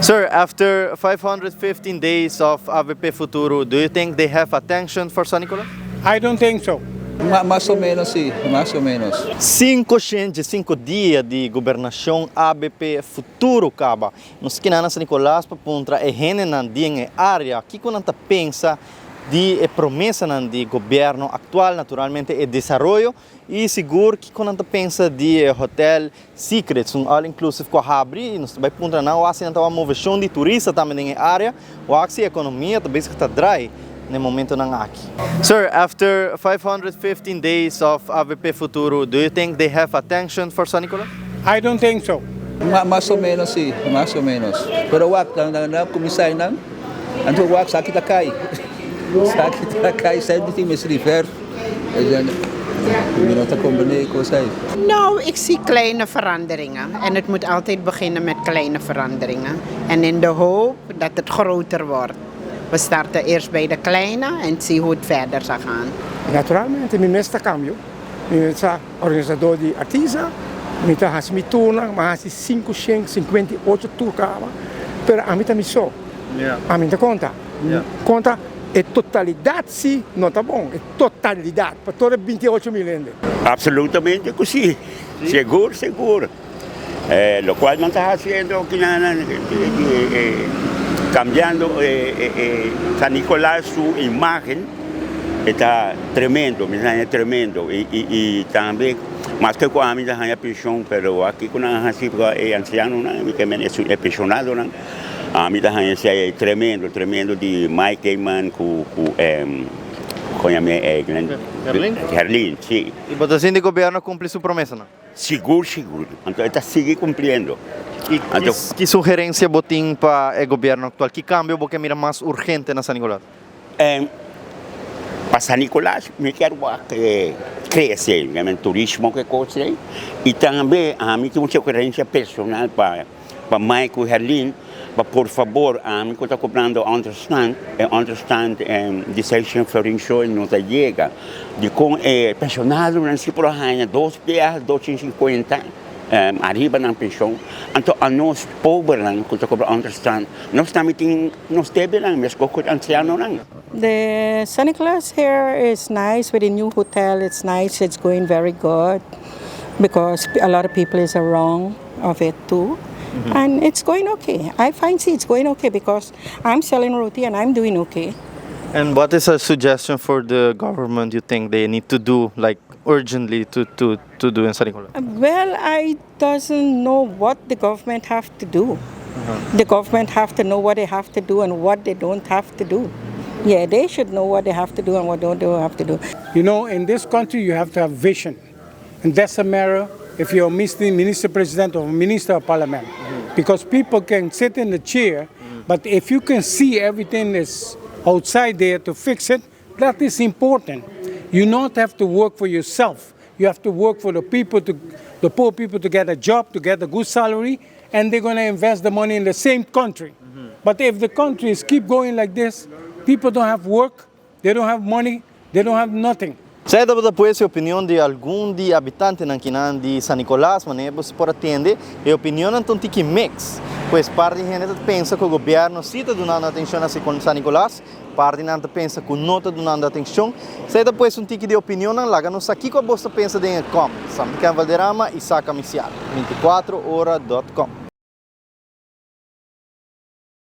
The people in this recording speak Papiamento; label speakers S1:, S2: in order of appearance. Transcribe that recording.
S1: Sir, after 515 days of AVP Futuro, do you think they have attention for San Nicolas?
S2: I don't think so.
S3: Mas o menos si, mas o menos.
S1: 505 dia di gobernacion ABP Futuro caba. Nos aki na San Nicolas pa puntra e hendenan den e area kico nan ta pensa di e promesanan di gobierno actual, naturalmente e desaroyo y sigur kico nan ta pensa di e hotel Secrets, un all inclusive cu a habri y nos ta bay puntra nan wak si nan ta wak movecion di turista tambe den e area, wak si economia ta bezig ta draai na e momentonan aki. Sir, after 515 days of AVP Futuro, do you think they have attention for San Nicolas?
S2: I don't think so.
S3: Mas o menos si, mas o menos. Pero wak, nan nan cuminsa nan, anto wak sa kita cay. Sa kita cay, sa di tin mes river. Mi no ta comprende cos ey.
S4: Nou, ik zie kleine veranderingen. En het moet altijd beginnen met kleine veranderingen. En in de hoop dat het groter wordt. We starten eerst bij de kleine en zien hoe het verder zal gaan.
S2: Naturalmente, mi mes ta cambio. Mi ta organisador di artista, mi ta haci mi tournan, mi a haci 558 tour caba, pero ami ta mi so. Ami ta conta. Conta e totalidad si no ta bon, e totalidad pa tur e 28 mil hende.
S5: Absolutamente cu si, sigur, sigur. Lo cual nan ta haciendo aki cambiando San Nicolas su imagen ta tremendo, mi ta haña tremendo y tambe maske cu ami ta haña pension pero aki cu nan a haci pa e ancianonan e pensionadonan ami ta haña esey tremendo, tremendo di Mike Eman cu con yama
S1: Herlin?
S5: Herlin, si.
S1: Y bo ta sinti gobierno a cumpli su promesanan?
S5: Sigur, sigur. Anto e ta sigui cumpliendo.
S1: Y ki sugerencia bo tin pa e gobierno actual? Ki cambio bo ke mira mas urgente na San Nicolas?
S5: Pa San Nicolas mi kier wak crece, turismo ke cos ei. Y tambe ami tin un sugerencia personal pa Mike cu Herlin, pa por fabor ami cu ta cobrando onderstand, e onderstand di 600 florin so no ta yega. Dicon e pensionadonan si por a haña dos biaha 250 ariba nan pension, anto anos pobernan cu ta cobra onderstand nos tambe tin nos debenan mescos cu e ancianonan.
S4: The San Nicolas here is nice with the new hotel, it's nice, it's going very good because a lot of people is around of it too. And it's going okay. I find see it's going okay because I'm selling roti and I'm doing okay.
S1: And what is a suggestion for the government you think they need to do, like urgently to do in San Nicolas?
S4: Well, I doesn't know what the government have to do. The government have to know what they have to do and what they don't have to do. Yeah, they should know what they have to do and what don't they have to do.
S2: In this country you have to have vision. And that's a matter if you're a minister president or minister of parliament. Because people can sit in the chair, but if you can see everything is outside there to fix it, that is important. You not have to work for yourself. You have to work for the people, the poor people to get a job, to get a good salary, and they're going to invest the money in the same country. But if the countries keep going like this, people don't have work, they don't have money, they don't have nothing.
S1: Esey tabata pues e opinion di algun di habitantenan akinan di San Nicolas, manera bo por a tende, e opinionnan ta un tiki mix. Pues parti hende ta pensa cu gobierno si ta dunando atencion na San Nicolas, parti nan ta pensa cu no ta dunando atencion. Esey ta pues un tiki di opinionnan, laga nos sa kico bo ta pensa den e comments. Sam Valderrama y Saca Misial, 24ora.com.